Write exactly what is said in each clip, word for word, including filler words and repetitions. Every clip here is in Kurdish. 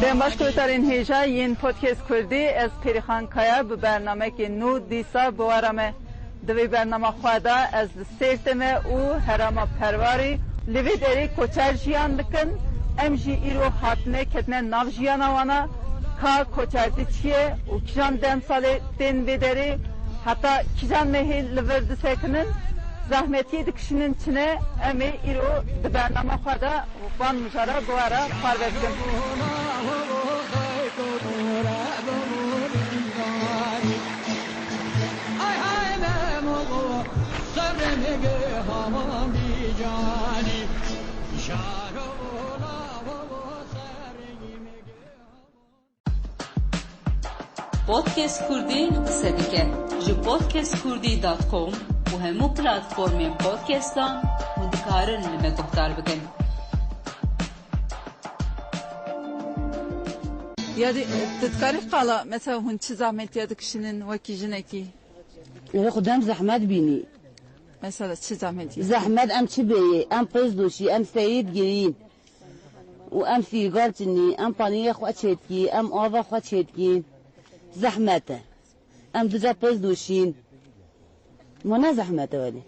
Dem baş guhdarên hêja yên Podcast Kurdî, ez Pêrîxan Kaya bi bernamekê nû dîsa bi we re me. Di vê bernama xwe de ez li Sêrtê me û herêma Perwarî li vê derê koçer jiyan dikin. Em jî îro hatine ketine nav jiyana wan a. Ka koçertî çi ye û kîjan demsalê tên vê derê, heta kîjan mehê li vir disekinin, zehmetiyê dikişînin çi ne, em ê îro di bernama xwe de van mijara bi we re parve bikin. Podcast Kurdî qise dike. Ji podcast kurdî dot com û hemû platformên podcastan hûn dikarin li me guhdar bikin. Yadî, tu dikarî qala, mesela hûn çi zehmetiya dikişînin wekî jinekî? Ev xwe dem zehmet bînî. Mesela çi zehmetî? Zehmet em çi bêyê? Em pirs doşî, em seyîd girîn. Û em sîgar çinî, em paniyê xwe çêtkî, em ava xwe çêtkîn. Zehmet e. Em duca pirs doşîn. Ma ne zehmet e welê.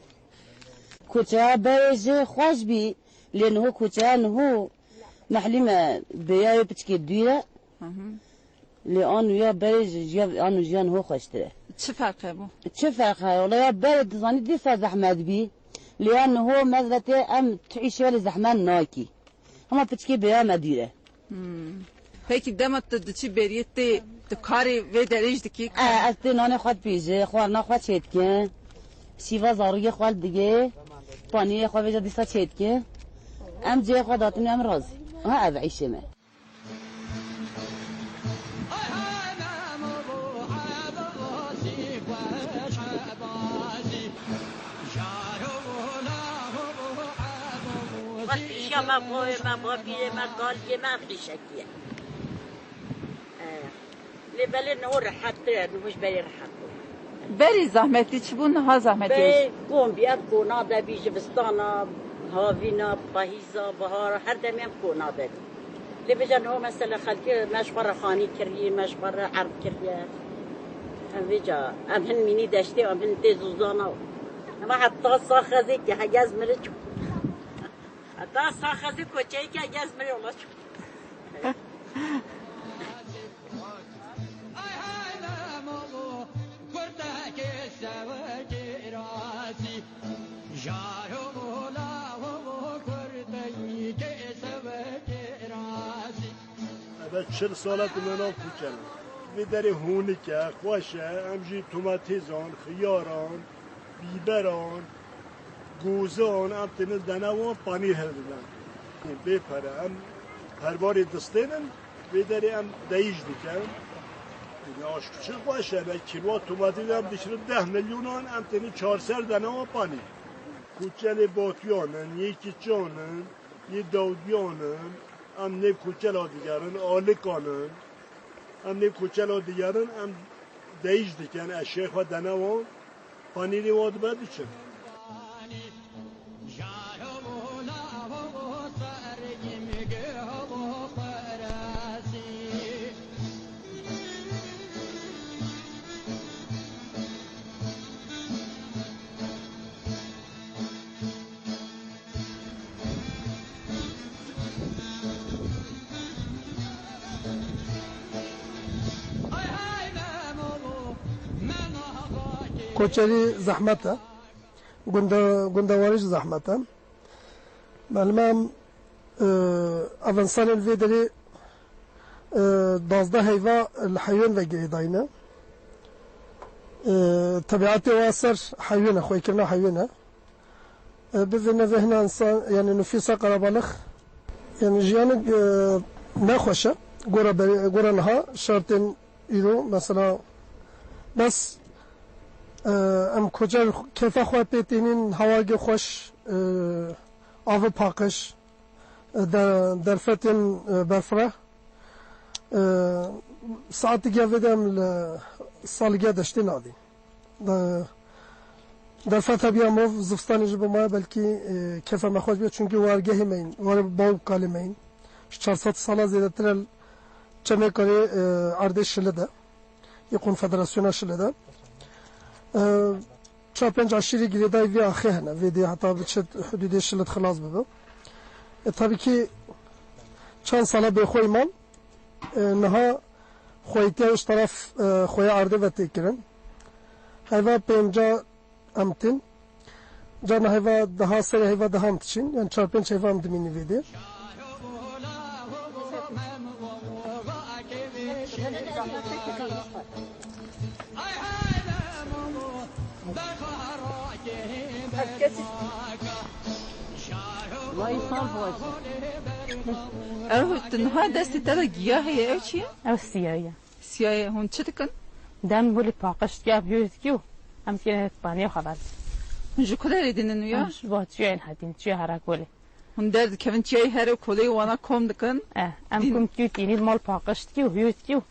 Koçeya berê jê xweş bî, lê niho koçeya niho mehlî me bêyayê piçkê dûr e. Hı hı. Lê an û ya berê ji, ji ya an û ji ya niho xweştir e. Çi ferq hebû? Çi ferq heye? Wala ya berê dizanî dîsa zehmet bî. Lê ya niho mezletê em tu îşê welê zehmet nakî. Hema piçkê bêya me dûr e. Hmm. Pekî dema tu diçî beriyê tê, tu karê vê derê jî dikî? E, ez tê nanê xwe dipêjim, xwarina xwe çêdikim. Şîva zarokê xwe li digê, paniyê xwe vêca dîsa çêdikim. Em cihê xwe datin em razî. Ha, ev îşê me. Wek pîşiya me, bavê me, bapîrê me, kalkê me ev qîşekî ye. Eh, lê belê niho rehettir e, niho ji berê rehet bû. Berî zehmetî çi bû, niha zehmetî? Berê gon bî, ev kona de bî, jivistana, havîna, pahîza, bihara, her demê em kona de bî. Lê vêca niho mesela xelkê me ji xwe re xanî kiriye, me ji xwe re erd kiriye. Em vêca, em hin mînî deştê, em hin tê zûzana. Ema heta saxezê ke hegez mire çû. Heta saxezê koçeyê ke hegez mire yola çû. Eve çil sal e ku me nav Kuçel e. Vê derê hûnik e, xweş e, em jî tomatêzan, xiyaran, bîberan, gozan, em tênin dene wan, panîr hildidin. Bê pere, em pervarê distênin, vê derê em deyîj dikin. Aşk çi xweş e, me kîloa tomatê de em dikirin deh milyonan, em tênin çar ser dene wan panîr. Kuçelê Batiyan in, yê Kiçan in, yê Dawdiyan in, em nêv Kuçela digerin, Alikan in. Em nêv Kuçela digerin, em deyîj dikin, eşyayê xwe dene wan, panîrê wan dibe diçin. Koçerî zehmet e. Gunda-, gundewarî jî zehmet e. Melmem, e, ev însanên vê derê, e, dazdeh heyva li heywan ve girêdayî ne. E, tebiatê wa ser heywan e, xwekirina heywan e. E, bivêne vê hina însan, yani nüfusa qarabalix, yani jiyanik, e, nexweş e. Gora berê, gora niha şartên îro, mesela, bes, e, em koçer kêfa xwe pê tînin, hewagê xweş, e, avê paqij, e, de-, derfetên, e, berfireh, e, saetikê vê de em li saligê deştê nadîn. De-, derfet hebiya mov, zivistanê jî bimaye, belkî, e, kêfa me xweş biya, çunkî wargehê me yîn, warê baw kalê me yîn. Ji çar sed sala zêdetir e Çemê Karê, e, erdê Şili de, yê Konfederasyona Şili de. E, çar pênc aşîrî girêdayî vî axê hene, vê dê heta biçe hudûdê Şili xilas bibe. E, tabii ki çend sala bêxweyî man, e, niha xweyîtiya ji taraf, e, xweya erdê ve tê kirin. Heyva pênca em tin. Carna heyva daha serê heyva daha em diçin. Yani çar pênc heyva em dimînin vê dê. Ew tu niha destê te de giya heye, ew çi ye? Ew siya ye. Siyayê hûn çi dikin? Dem welî paqij dike, ev hûr dike û em kê paniya xwe verin. Hûn ji ku derê dînin ya? Em ji bo çiyayên hedîn, çiya Herakolê. Hûn derdikevin çiyayê Herakolê wana kom dikin? Eh, em Dîn. Kom kî tînî mal paqij dike û hûr dike û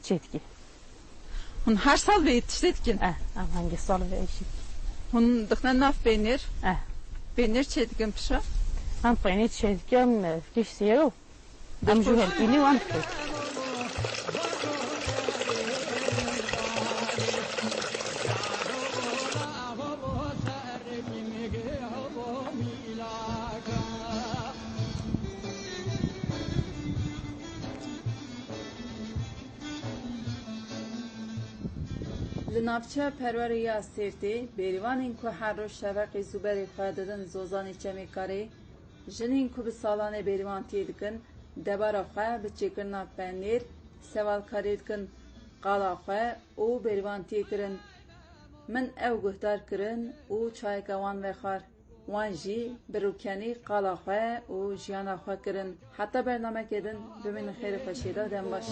çê dike. Hûn her sal vê tiştê dikin? Eh, em hengî sal vê işî. Hûn dixine nav peynir? Eh. Peynir çê dikin pişa? Em peynir çê dikin, em, eh, kiştiye û Em ji helkînî wan dixwin. Li navçeya Perwerê ya Sêrtê, bêrîvanên ku her roj şeveqê zûberê xwe didin zozanê Çemê Karê, jinên ku bi salan e bêrîvantiyê dikin, debara xwe bi çêkirina penêr sevalkarê dikin, qala xwe û bêrîvantiyê kirin. Min ew guhdar kirin û çayeke wan vexwar. Wan jî bi rûkenî qala xwe û jiyana xwe kirin. Heta bernameke din bimînin xêrê xweşiyê de, dem baş.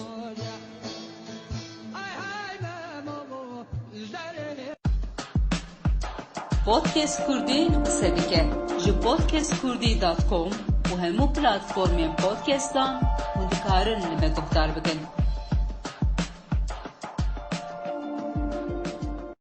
Podcast Kurdî qise dike. Ji podcast kurdî dot com û hemû platformên podcastan hûn dikarin li me guhdar bikin.